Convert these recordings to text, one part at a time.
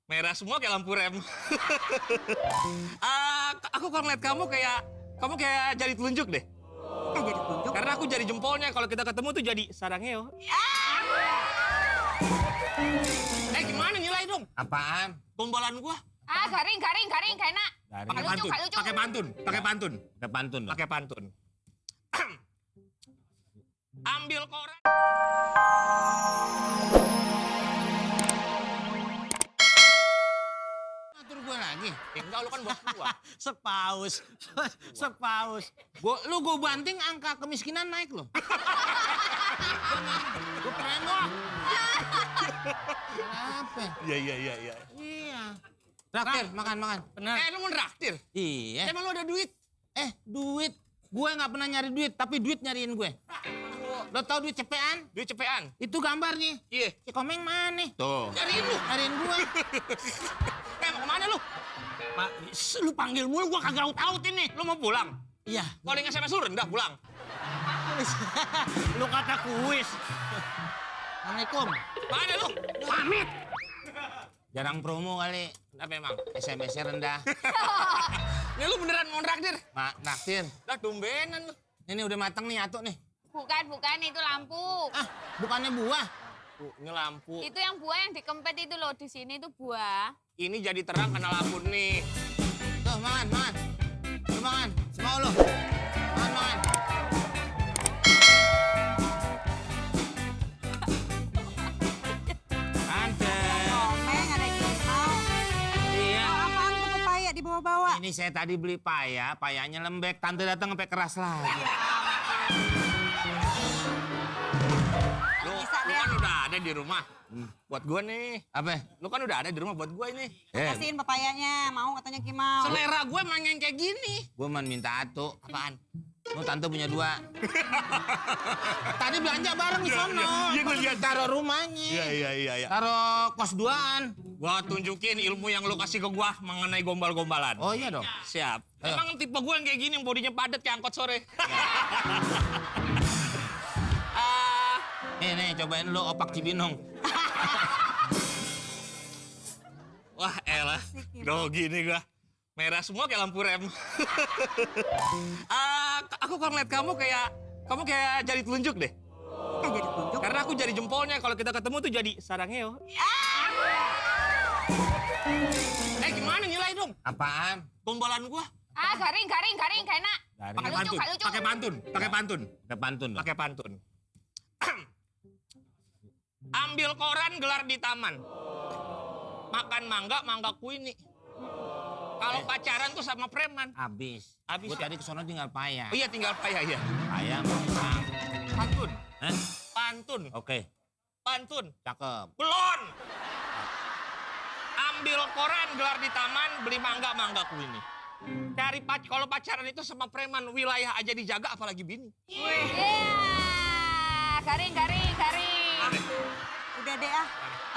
Merah semua kayak lampu rem. Aku kalau ngeliat kamu kayak jari telunjuk deh. Jadi tunjuk. Karena aku jari jempolnya, kalau kita ketemu tuh jadi sarangeo. Gimana nilai dong? Apaan? Gombalan gua. Garing, gak enak. Pakai pantun, Gak lucu. pakai pantun. Pakai pantun loh. Pakai pantun. Ambil koran. Ngatur gue lagi. Enggak, lu kan bos gua. Sepaus. Gue banting angka kemiskinan naik loh. Gue perengok. Apa? Iya. Iya. Traktir, makan. Benar. Lu mau traktir? Iya. Emang lu ada duit? Duit. Gue nggak pernah nyari duit, tapi duit nyariin gue. Lo tau duit cepean? Duit cepean? Itu gambarnya. Iya. Si Komeng mana? Tuh. Nyariin lu. Nyariin gue. Mau kemana lu? Pak, lu panggil mulu, gue kagak taut ini. Lu mau pulang? Iya. Calling SMS lu rendah, pulang. Lu kata kuis. Assalamualaikum. Mana lu? Pamit. Jarang promo kali. Kenapa emang? SMS-nya rendah. Ini lu beneran mau traktir? Naktir. Lah tumbenan lu. Ini udah mateng nih, atuk nih. Bukan, itu lampu. Bukannya buah. Ini lampu. Itu yang buah yang dikempet itu loh, di sini itu buah. Ini jadi terang karena lampu nih. Tuh, makan. Lu makan. Semau lu. Makan. Tante. Komeng ada gimau. Iya. Apaan tuh pepaya dibawa-bawa? Ini saya tadi beli payanya lembek. Tante datang sampai keras lagi. Lu Bisa deh. kan udah ada di rumah. Buat gua nih. Apa? Lu kan udah ada di rumah buat gua ini. Kasihin pepayanya, mau katanya Kimau. Selera gue emang yang kayak gini. Gue man minta atuk. Apaan? Oh, tante punya 2. Tadi belanja bareng di sono. Iya, gua lihat. Taruh rumahnya. Iya. Taruh kos 2-an. Gua tunjukin ilmu yang lu kasih ke gua mengenai gombal-gombalan. Oh iya dong. Siap. Ayo. Emang tipe gue yang kayak gini, yang bodinya padat kayak angkot sore. Nih, cobain lu opak Cibinong. Wah elah, grogi nih gua. Merah semua kayak lampu rem. Aku kalau ngeliat kamu kayak jari telunjuk deh. Jadi tunjuk. Karena aku jari jempolnya, kalau kita ketemu tuh jadi sarangeo. Gimana nilai dong? Apaan? Gombalan gua. Garing, gak enak. Pakai Gak lucu. pantun. Pakai pantun loh. Pakai pantun. Ambil koran, gelar di taman. Makan mangga kuini. Kalau pacaran tuh sama preman. Habis. Habis Gue ya? tadi kesono tinggal paya. Oh iya, tinggal payah ya. Paya pisang. Pantun. Hah? Pantun. Oke, Pantun. cakep. Belon. Ambil koran, gelar di taman, beli mangga kuini. Kalau pacaran itu sama preman, wilayah aja dijaga apalagi bini. Garing. Udah deh ah.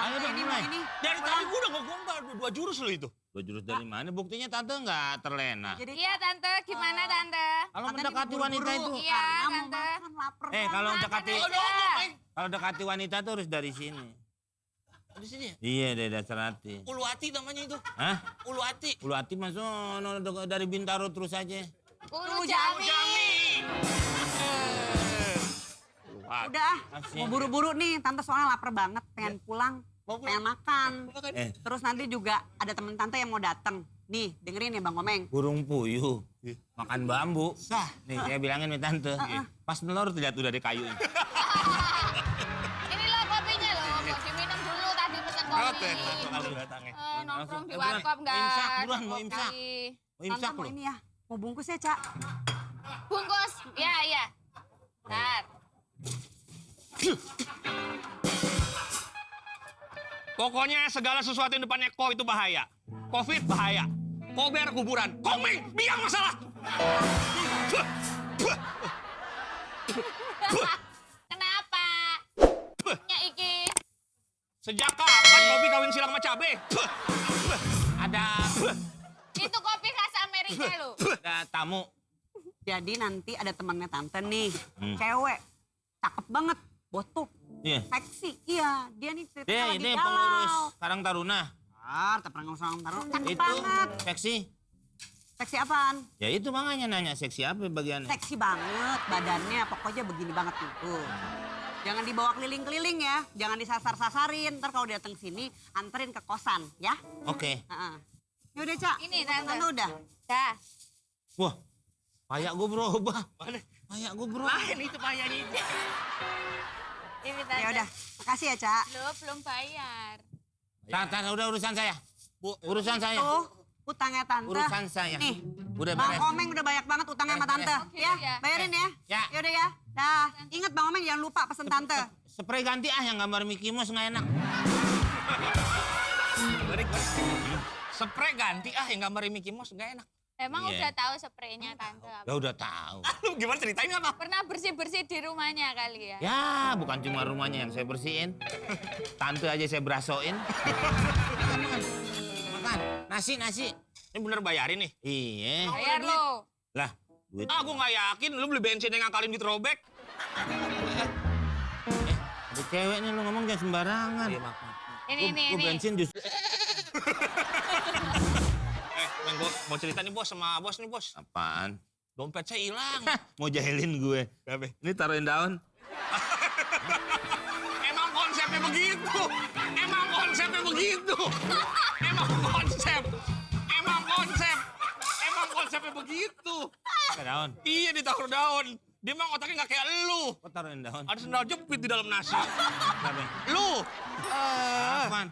Ayo dong, Ini mulai. mau ini. Dari tadi gua udah ngegombal, 2 jurus lo itu. 2 jurus dari mana? Buktinya tante nggak terlena. Jadi Iya tante, gimana tante? Kalau Tante mendekati diburu-buru. wanita itu. Iya, Karena mau Tante. makan, lapar Kalau banget. dekati Makan Udah aja. ngomong, kalau dekati wanita tuh harus dari sini. Di sini ya? Iya deh, dasar hati. Ulu hati namanya itu. Hah? Ulu hati. Ulu hati masuk dari Bintaro terus aja. Ulu Jami. Jami. Ulu hati. Udah, Asik. mau buru-buru nih. Tante soalnya lapar banget, pengen pulang. Mau pulang? Pengen makan. Eh, Terus nanti juga ada temen tante yang mau datang. Nih, dengerin ya Bang Komeng. burung puyuh. Iya. Makan bambu. Sah. Nih, saya bilangin nih tante. Pas nelor terlihat udah ada kayu. Ini loh kopinya loh, mau diminum dulu tadi pesen kopi. Kalau datangnya. Nongkrong di Buruan. warkop nggak Imsak, ada buruan, mau kopi. imsak. Mau Tante imsak mau loh. ini ya. Mau bungkus ya, Cak? Bungkus, iya. Ntar. Pokoknya segala sesuatu yang depannya ko itu bahaya. Covid bahaya. Kober kuburan. Komeng biang masalah. Kenapa? Nya iki. Sejak kapan kopi kawin silang sama cabe? Ada Itu kopi khas Amerika loh. tamu. Jadi nanti ada temannya tante nih. Hmm. Cewek. Cakep banget. Botok. Iya. Seksi. Iya, dia nih ceritanya Deh, lagi ini galau. pengurus Karang Taruna. Tak pernah taruh. Cakep Itu banget. seksi. Seksi apaan? Ya itu makanya nanya seksi apa bagiannya. Seksi banget badannya, pokoknya begini banget tuh. Jangan dibawa keliling-keliling ya, jangan disasar-sasarin. Ntar kalau dia datang sini, anterin ke kosan ya. Oke. Ya udah, Cak. Ini, Tante. Udah. Dah. Wah, payak gue berubah. Payak gue berubah. Lain itu payahnya itu. Ini Tante. Ya udah, makasih ya, Cak. Lo belum bayar. Tante, udah urusan saya. Bu, urusan saya. Tuh, utangnya Tante. Urusan saya. Nih, Udah Bang beres. Komeng udah banyak banget utangnya sama Tante. Oke, Ya, ya. bayarin ya. Ya. Ya udah ya. Dah, ingat Bang Komeng jangan lupa pesen Tante. Spray ganti yang gambar Mickey Mouse nggak enak. Balik. Spray ganti yang gambar Mickey Mouse nggak enak. Emang Iya. udah tahu spraynya Tante apa? Ya udah tahu. Lu gimana ceritain apa? Pernah bersih-bersih di rumahnya kali ya? Ya, bukan cuma rumahnya yang saya bersihin. Tante aja saya berasoin. Makan. Nasi. Ini bener bayarin nih. Iya. Bayar lo. Lah, duit. Ah, gue nggak yakin lu beli bensin yang ngakalin duit robek. Ada cewek nih lu ngomong jangan sembarangan. Ini. Gua bensin justru. Bang, gue mau cerita nih bos sama bos nih bos. Apaan? Dompet saya hilang. Mau jahilin gue. Ini taruhin daun. Emang konsepnya begitu. Emang konsepnya begitu. Emang konsepnya begitu. Pakai daun. Iya ditaruh daun. Dia emang otaknya nggak kayak lu. Kok taruhin daun? Ada sendal jepit di dalam nasi. Kenapa? Lu. Apaan?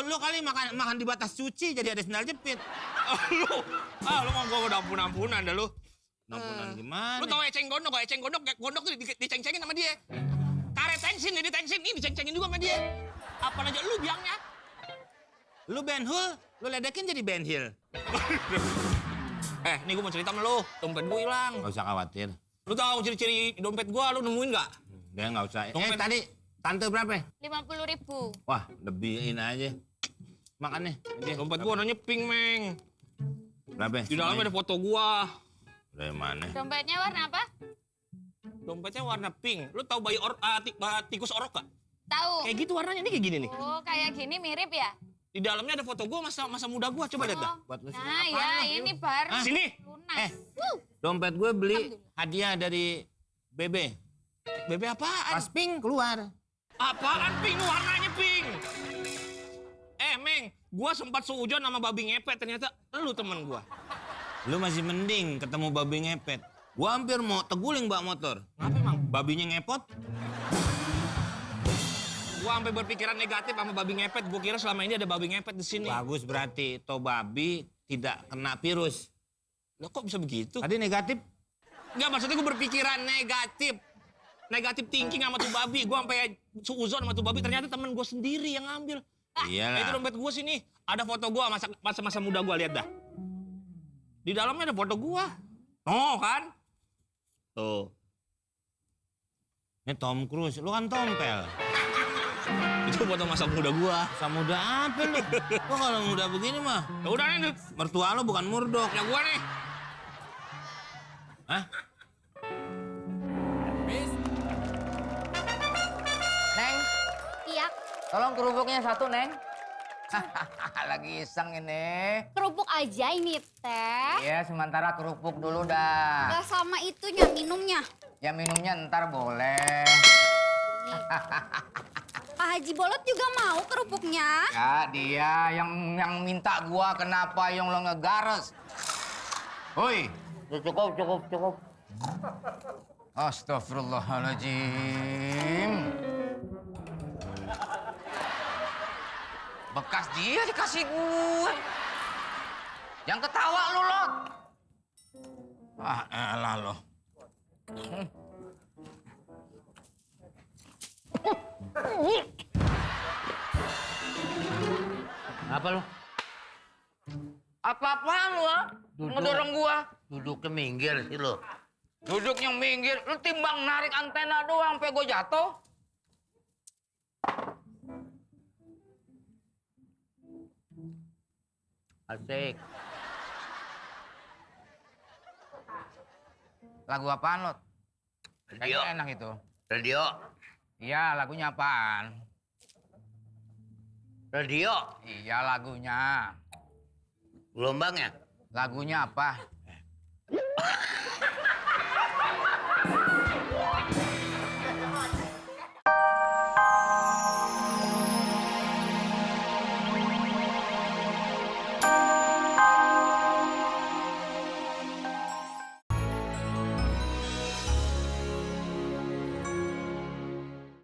Lu kali makan di batas suci jadi ada sendal jepit. Lu mau gua udah ampun-ampunan dah lu. Ampunan gimana? Lu tau eceng gondok gak? Eceng gondok tuh diceng-cengin sama dia. Karet tensin dia ditengsin, ini diceng-cengin juga sama dia. Apaan aja lu biangnya? Lu Ben Hul, lu ledekin jadi Ben Hill. Nih gua mau cerita sama lu, dompet gua hilang. Gak usah khawatir. Lu tahu ciri-ciri dompet gua, lu nemuin gak? Dia nggak usah. Dompet. Tadi tante berapa? 50.000. Wah, lebihin aja. Makan nih. Ini. Dompet gua warnanya pink, Meng. Berapa? Di dalamnya ada foto gua. Dari mana? Dompetnya warna apa? Dompetnya warna pink. Lu tahu bayi tikus orok gak? Tahu. Kayak gitu warnanya, ini kayak gini nih. Oh, kayak gini mirip ya? Di dalamnya ada foto gua masa muda gua, coba lihat dah. Buat lu sih. Nah, ya ini baru Sini. lunas. Dompet gue beli hadiah dari Bebe. Bebe apaan? Pas pink keluar. Apaan pink? Warnanya pink. Meng, gua sempat seujon sama babi ngepet, ternyata lu temen gua. Lu masih mending ketemu babi ngepet. Gua hampir mau teguling bak motor. Ngapa emang? Babinya ngepot. Gua sampai berpikiran negatif sama babi ngepet. Gua kira selama ini ada babi ngepet di sini. Bagus berarti to babi tidak kena virus. Loh kok bisa begitu? Tadi negatif. Enggak, maksudnya gua berpikiran negatif. Negatif thinking sama tuh babi. Gua sampai suuzon sama tuh babi. Ternyata temen gua sendiri yang ngambil. Iyalah. Itu dompet gua sini. Ada foto gua masa muda gua, lihat dah. Di dalamnya ada foto gua. Oh kan? Tuh. Ini Tom Cruise, lu kan tompel. Itu foto masa muda gua. Samuda apa lu? Lu kalau muda begini mah, Ya udah nih, mertua lu bukan murdok. ya gua nih. Hah? Neng, Iya, tolong kerupuknya satu, Neng. Lagi iseng ini. Kerupuk aja ini teh. Iya, sementara kerupuk dulu dah. Gak sama itunya, minumnya. Ya minumnya ntar boleh. Pak Haji Bolot juga mau kerupuknya. Ya, dia yang minta gua kenapa yang lo ngegares. Woi, cukup. Astagfirullahaladzim. Bekas dia dikasih gue. Yang ketawa lu, Lot. Ah, elah lo. Apa lu? Apa-apaan lu, ah? Ngedorong gua. Duduknya minggir sih lu. Duduknya minggir, lu timbang narik antena doang sampai gua jatuh. Asik. Lagu apaan, Lot? Radio. Kayaknya enak itu. Radio. Iya, lagunya apaan? Radio. Iya lagunya. Gelombangnya. Lagunya apa?